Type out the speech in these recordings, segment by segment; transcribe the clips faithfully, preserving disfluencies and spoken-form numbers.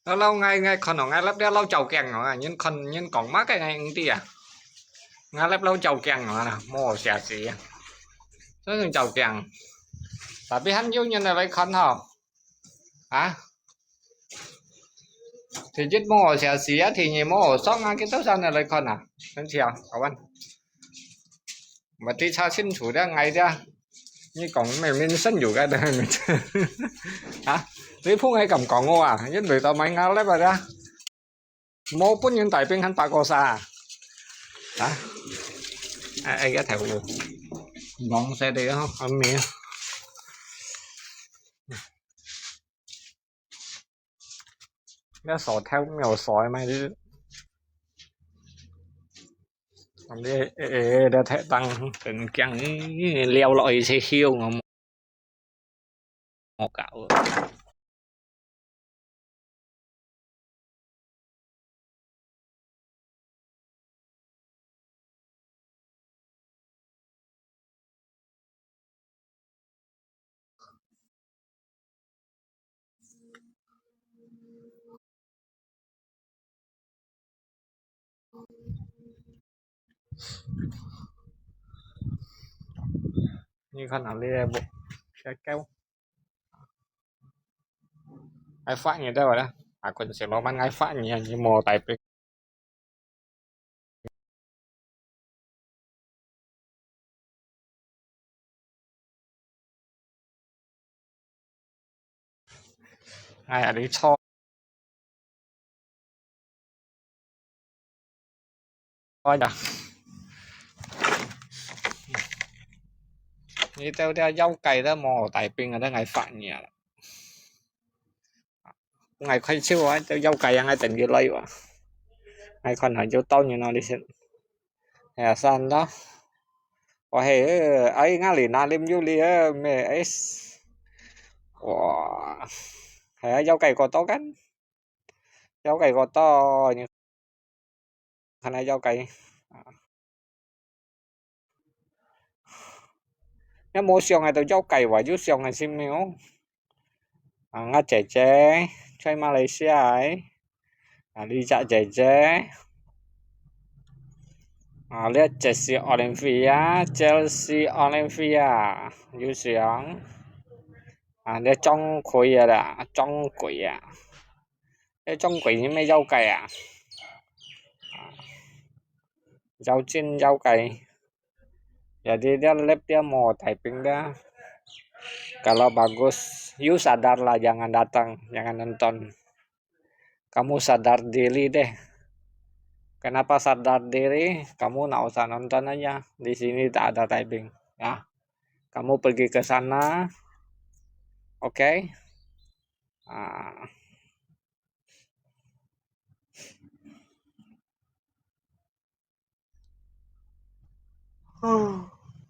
老老，𠊎，𠊎看到𠊎粒這老照鏡啊，人看，人講麼个𠊎毋知啊。𠊎粒老照鏡啊，無寫字啊，真係照鏡。Tapi還有人來看吼，啊？第一無寫字啊，第二無爽啊，佢兜上來看啊，真係啊，好玩。 Mesti查清楚了，𠊎這，你講咩名聲有个的，啊？你碰𠊎敢講我啊？因為到買𠊎來吧的，無本人大兵還打過啥啊？啊？哎，哎，一條路，忙死的吼，阿明。要手跳没有手嘛，就是。 你，誒，你睇燈，真驚，撩落去先囂我，莫搞。你看哪裡咧？無，寫狗。還發熱得話咧？啊，kun si Roman還發熱，你無帶兵。 哎呀，你錯。哎呀，你兜這妖怪都無帶兵啊，都愛發熱啦。 𠊎開始啊，就妖怪啊，𠊎等佢來哇。𠊎看下有到人哪裡先。哎呀，算了。我嘿，哎，𠊎哩哪裡有哩啊，咩，哎，哇，係啊，妖怪過多kan？妖怪過多，你 看來妖怪。啊。也無想到妖怪話，有想个係無？啊，𠊎姐姐在馬來西亞个，啊，Lisa姐姐，啊，這Chelsea Olivia，Chelsea Olivia，有想，啊，這張鬼啊啦，張鬼啊。 這張鬼係咩妖怪啊？啊，妖精妖怪。Jadi這粒這無帶兵个。Kalau bagus, you sadar lah, jangan datang, jangan nonton. Kamu sadar diri deh. Kenapa sadar diri? Kamu nggak usah nonton aja. Di sini tak ada taping, ya. Kamu pergi ke sana, oke? 啊。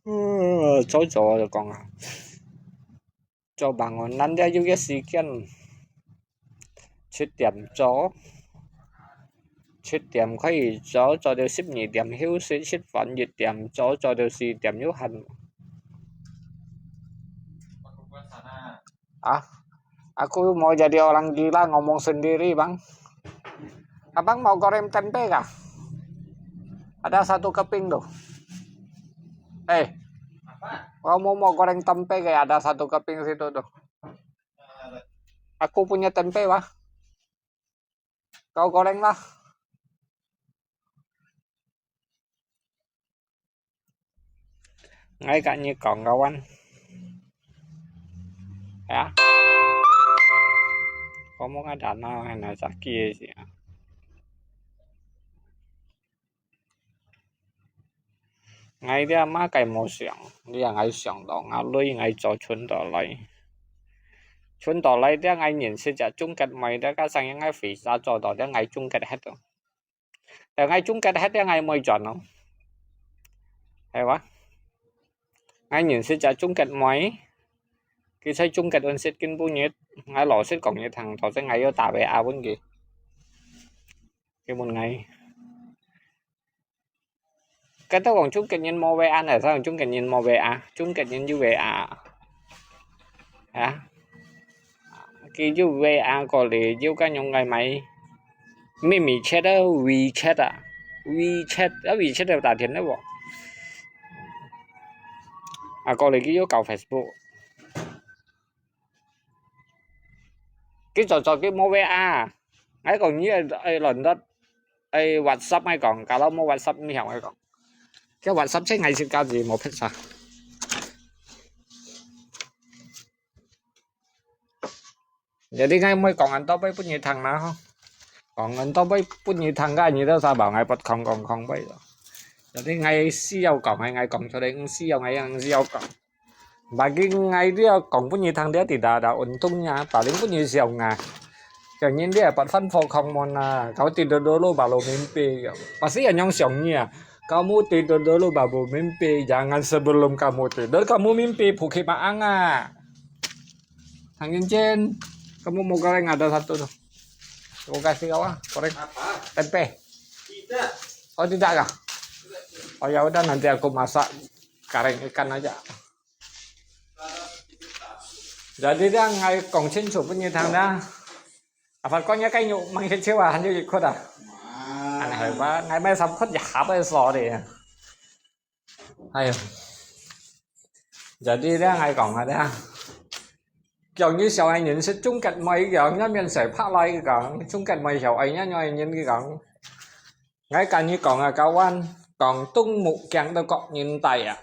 呃，早早就講啊，做bangunan這有个時間，七點做，七點可以做，做到十二點休息，食飯一點做，做到四點有閒。啊， Aku mau jadi orang gila ngomong sendiri, Bang. Abang mau goreng tempe kah? Ada satu keping tuh. Eh, kamu mau goreng tempe kayak ada satu keping situ tuh. Aku punya tempe, Bang. Kau goreng lah. Ngai kak nyi kong kawan. Ya. Kamu ngai dana ngai na saki si. Ngai dia ma kai mo siang, dia ngai siang do ngai lui ngai cho chun do lai. Chun do lai dia ngai nyin si ja chung kat mai dia ka sang ngai fi sa cho do dia ngai chung kat het do. Tao ngai chung kat het ya ngai moi chọn no. Hay wa. Ngai nyin sit ja chung kat moi. Ki sai chung kat un sit kin bu nyit. Ngai lo sit kong nyit thang to sai ngai yo ta ve a bun ki. Ki mun ngai. Ka tao kong chung kat nyin mo ve a na sa kong chung kat nyin mo ve a. Chung kat nyin yu ve a. Ha. 佢有V R過來，有該樣个買，咩WeChat啊，WeChat啊，WeChat啊，WeChat啊，打電話哦。啊，過來佢有搞Facebook。佢早早佢無V R，𠊎講你愛，愛亂亂，愛WhatsApp愛講，假如無WhatsApp毋曉愛講。佢WhatsApp先，𠊎自家己無別啥。 Jadi𠊎毋會講恁多，分你聽啦吼。講恁多，分你聽，該你都啥包，𠊎不講講講，bye。Jadi𠊎需要講，𠊎講出來，毋需要，𠊎也毋需要講。Bagi𠊎都要講分你聽，dia tidak ada untungnya，paling分你笑啊。Yang ini dia dapat fan for common啊，kau tidur dulu baru mimpi，pasti yang nyong siang ni啊。Kamu tidur dulu baru mimpi, jangan sebelum kamu tidur kamu mimpi, Bukit Maang啊。 Thang Yuncin, kamu mau goreng ada satu tuh. Aku kasih kau ah, goreng. Apa? Tempe. Tidak. Oh, tidak kah? Oh, ya udah, nanti aku masak goreng ikan aja. Jadi 這樣𠊎講清楚分你聽啦。啊，法官也該有問一句話，還有一句啊。啊，係吧？𠊎買三句一盒个鎖的。 哎喲，jadi這樣𠊎講啊，這樣。講佢笑个人係中國妹講，一面水拍來講，中國妹笑个人，人佢講。𠊎跟你講啊，各位，廣東木匠都各人戴啊。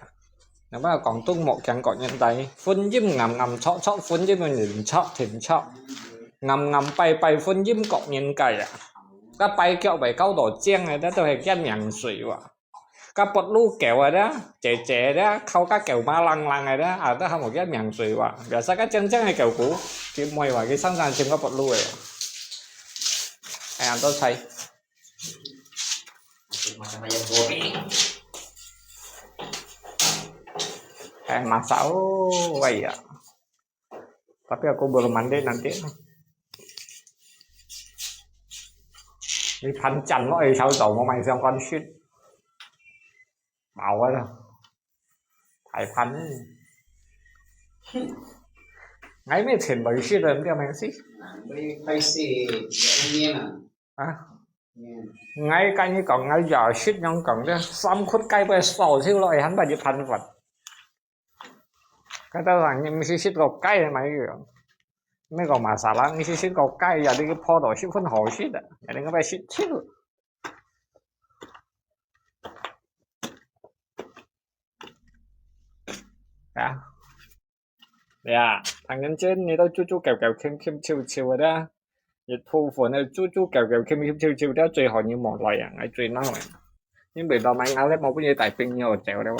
那麼廣東木匠各人戴，分音暗暗戳戳，分音人戳停戳，暗暗拜拜，分音各人戴啊。該拜腳會搞到靚个，這都係叫名水哇。 該不如狗个咧，姐姐咧，靠該狗嫲冷冷个咧，啊，都還無叫名水哇。Biasa該靚靚个狗牯，佢妹哇，佢常常尋該不如个。哎呀，都菜。 Macam ayam goreng. Eh, masak, oh, iya. Tapi aku belum mandi nanti. Ini 飯煎落去，炒到我買相關食。飽啊，大飯呢。𠊎乜全部食了，毋知咩事。啊？𠊎跟你講，𠊎也食樣講个，三窟雞背燒燒落去，還把一盤飯。該兜人，你毋係食過雞嘛？又講，你講masalah，你係食過雞呀？你个泡到十分好食个，你个愛食透。啊，呀，唐人街，你都豬豬狗狗、牽牽手手个啦。 一部分个豬豬狗狗牽牽手手，了最後你無來啊，𠊎最惱个。因為老妹，𠊎咧無分你帶朋友走了。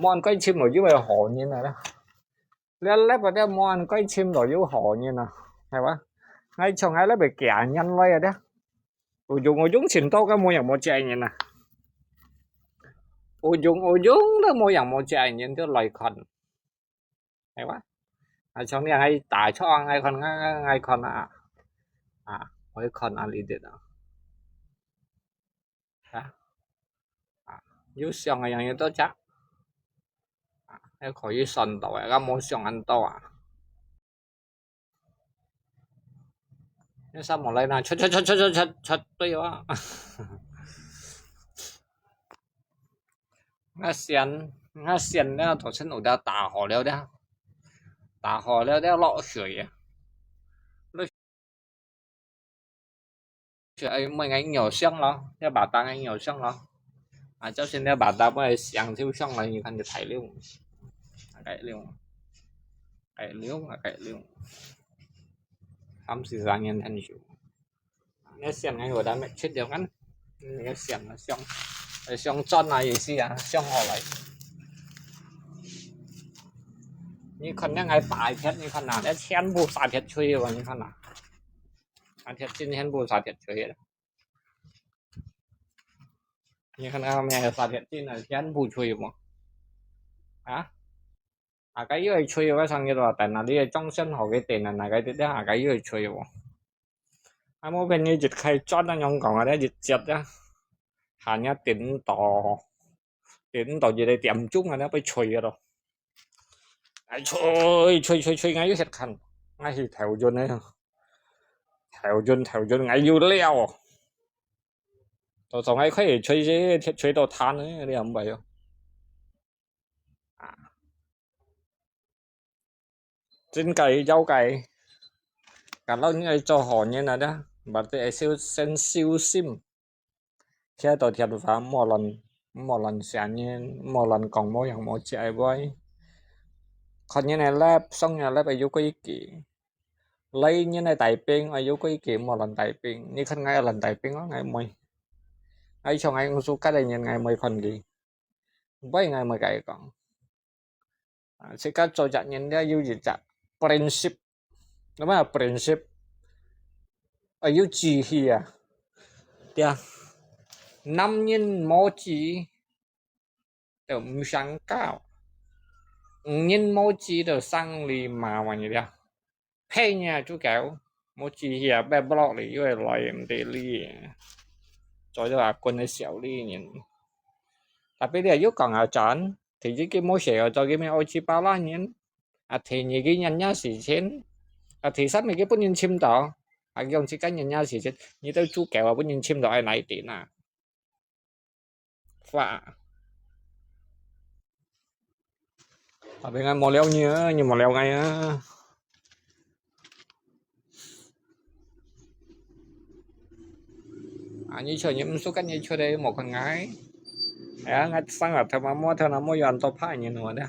無人該尋落有个好人啊啦。了，了，了，無人該尋落有好人啊，係吧？𠊎從𠊎咧被幾年來啊，了。有用有用尋到个無樣無隻个人啊。有用有用都無樣無隻个人都來看。 係哇？啊，像你還打錯，𠊎看，𠊎，𠊎，𠊎看啊，啊，𠊎看啊，你知道。啊，啊，有相个樣有多隻，啊，還可以算到个，𠊎無相恁多啊。 你啥無來呢？出，出，出，對啊。𠊎先，𠊎先了，頭先有條打好了的，打好了的落水啊。落水，哎，莫𠊎尿上咯，要把它𠊎尿上咯。啊，就先要把它莫香就上來，你看就大量，大概量。 哎，量啊，哎，量。三四十年很久。你想哎，我咱们吃掉看，你想啊，想，哎，想赚啊，也是啊，想好来。你看那个大铁，你看呐，那全部大铁吹吧，你看呐，大铁今天不大铁吹了。你看那面大铁进来全部吹嘛，啊？ 啊，該又係吹，𠊎上日話等啊，你个裝修好个電啊，那个的，啊，該又係吹哦。啊，無變你一開轉啊，樣講啊，你一接啊，下日頂到，頂到一个點鐘啊，你被吹个咯。哎，吹，吹，吹，吹，𠊎又識看。，𠊎去投運呢，投運投運，𠊎又了哦。早上𠊎可以吹這吹到攤呢，你也毋會哦。啊，真个要个，kalau你愛做好人啊，berarti愛小先小心。 企到電話，莫亂莫亂寫人，莫亂講無樣無跡个話。看人个lab，上人lab个有規矩，來人个大病愛有規矩，莫亂大病。你看𠊎亂大病啊，𠊎毋會。𠊎像𠊎毋suka个人，𠊎毋會看佢。毋會，𠊎毋會甲佢講。 啊，自家做隻人了有一隻prinsip。Apa prinsip？啊，有志氣啊。對啊，男人無志就毋成家，女人無志就生理麻煩了。Phe nya chú kéo, một chi hia bé blok li yue lòi mti li. Cho cho a kun ai siau li nyin. Tapi dia yu kong a chan, thì chỉ cái mối sẽ cho cái mẹ ôi chi bao la nyin. A thì nhị cái nhận nhá xỉ chín. A thì sắp mẹ cái bún nyin chim đó. A yong chỉ cái nhận nhá xỉ chín. Nhị tao chú kéo a bún nyin chim đó ai nai tỉ na. Fa. Tapi ngai mò liao nyi, nyi mò liao ngai a. A, nyi chua nyi msu kan nyi chua de mò kan ngai. Ya, ngai sang a thơm a mò thơm a mò yuan to pha nyi nua de.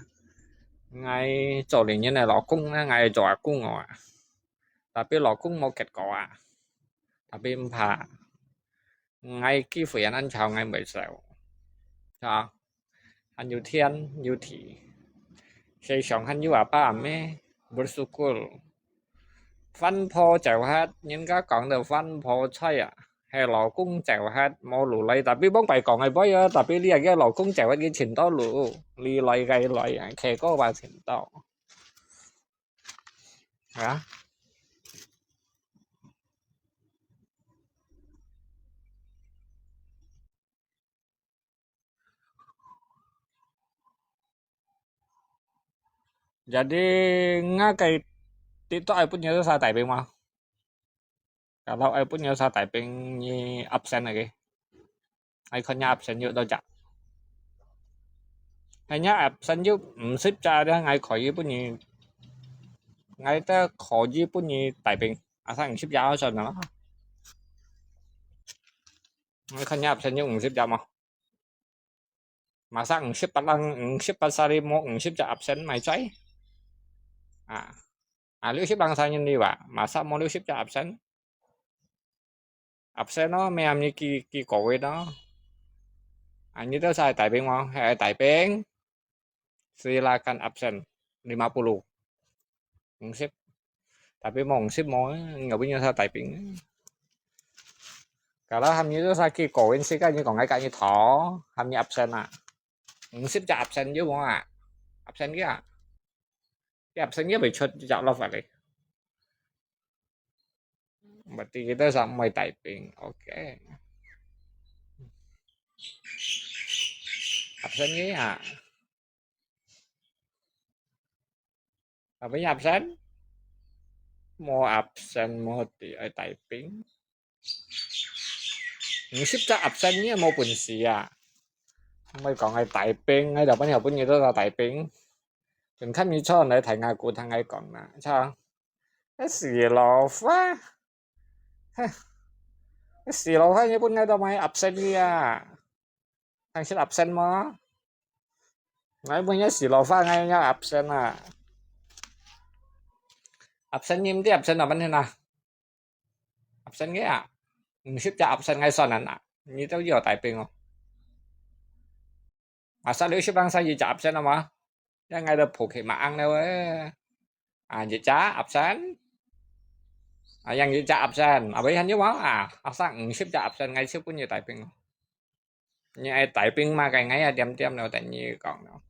Ngai cho li nyi nai lo kung na, ngai cho a kung a. Tapi lo kung mò kết quả a. Tapi mpa. Ngai ki fuyan an chao ngai mui sao. Ha. An yu thian yu thi. Sai shong han yu a pa a me. Bersyukur. Fan pho chao hat, nyin ka kong de fan pho chai a. Hai lo kung chao hat, mò lu lai, tapi bong pai kong ai boi a, tapi lia ge lo kung chao hat ge chin to lu. Li lai gai lai a, khe ko ba chin to. Hả? Jadi, nga kay dito ay pun nyo sa typing mo. Kalau ay pun nyo sa typing ni absent lagi. Ai kho nya absent yu to jak. Ai nya absent yu msip ja de ngai kho yi pun ni. Ngai ta kho yi pun ni typing. Asa msip ja so na. Ngai kho nya absent yu msip ja mo. Masa msip palang msip pasari mo msip ja absent mai chai. Ah. Ah, liu sip lang sa nyin li wa. Masa mo liu sip ja absent. Absent no, me am ni ki ki ko wei no. Ani to sa typing mo, hai typing. Silakan absen lima puluh. Engsip. Tapi mo engsip mo, nggak punya sa typing. Kalau ham ni to sa ki ko win si ka ni ko ngai ka ni tho, ham ni absen a. Engsip ja absen ju mo a. Absen kia. Ki absen kia bai chot ja lo fa le. Berarti kita sama typing. Oke. Absen ni ya. Apa ni absen? Mo absen mo ti ai typing. Msip ja absen ni mo pun si ya. Mai kong ai typing, ai da pa ni pun ni to typing. Kan kan ni cho nai thai nga ku thang ai kong na. Cha. Ai si lo fa. Heh. Ai si lo fa ni pun ngai to mai absen ni ya. Thang sit absen mo. Ngai pun ni si lo fa ngai ni absen a. Absen ni mti absen apa ni na. Absen ke a. Msip ja absen ngai son an a. Ni to yo typing o. Masa liu sip lang sa yi ja absen a ma. Yang ngai da phu ke ma ang ne we. A, yi ja absen. A, yang yi ja absen. Apa han yo ma a. Asa msip ja absen ngai sip pun yi typing o. Ni ai typing ma kai ngai a diam diam no ta ni kong no.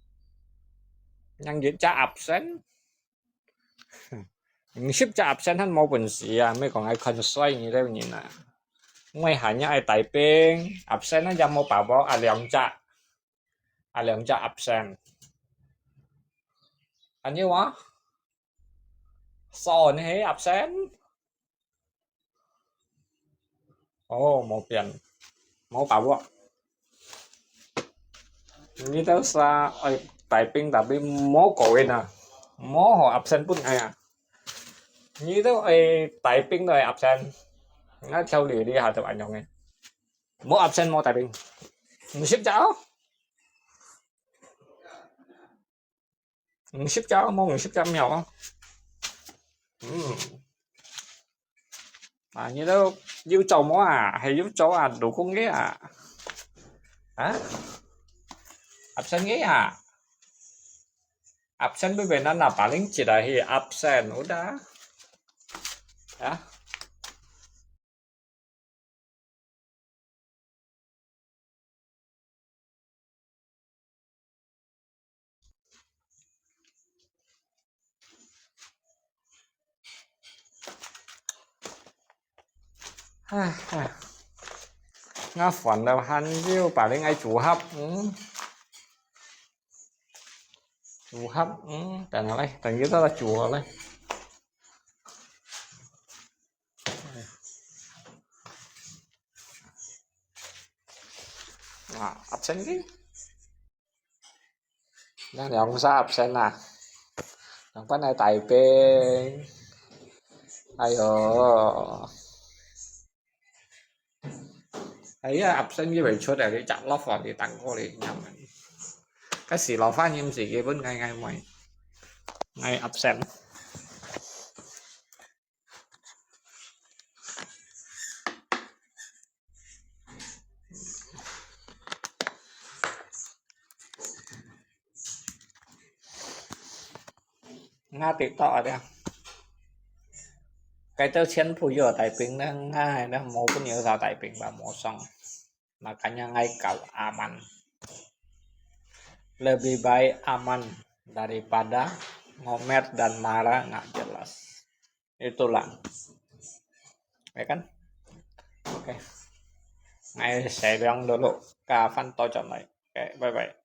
Yang yi ja absen. Msip ja absen han mo pun si a, me kong ai kan soi ni le ni na. Ngai han ni ai typing, absen na ja mo pa bo a liang ja. A liang ja absen. Ani wa? Sound係absent。哦，無變，無把握。你兜儕愛typing tapi無過癮啊，無好absent分𠊎啊。你兜愛typing都係absent，𠊎調理你下就恁樣个。無absent無typing，五十隻哦。 五十隻，無五十隻秒啊。嗯。啊，你兜有做無啊？係有做啊，老公个啊？啊？Absent个啊？Absent bebe nana paling cita hi absent udah. Ya. Ai, ai. Ngah fuan leo han liu, paling ai 組合，嗯。組合，嗯，等下來，等一下再組合來。啊，absent个。 那兩儕absent啊？兩班來大兵。哎喲。哎呀，absent佢會出來，佢隻落翻，佢等過你，該時落翻，佢毋係佢本𠊎，𠊎妹，𠊎absent。 Ngah TikTok ada. Cái tao chén phu yo tai ping na ngai na mo pun yo sa tai ping ba mo song. Makanya ngai kau aman. Lebih baik aman daripada ngomer dan marah nggak jelas. Itulah. Ya kan? Oke. Ngai saya bilang dulu. Kapan tau chọn lại. Oke, bye bye.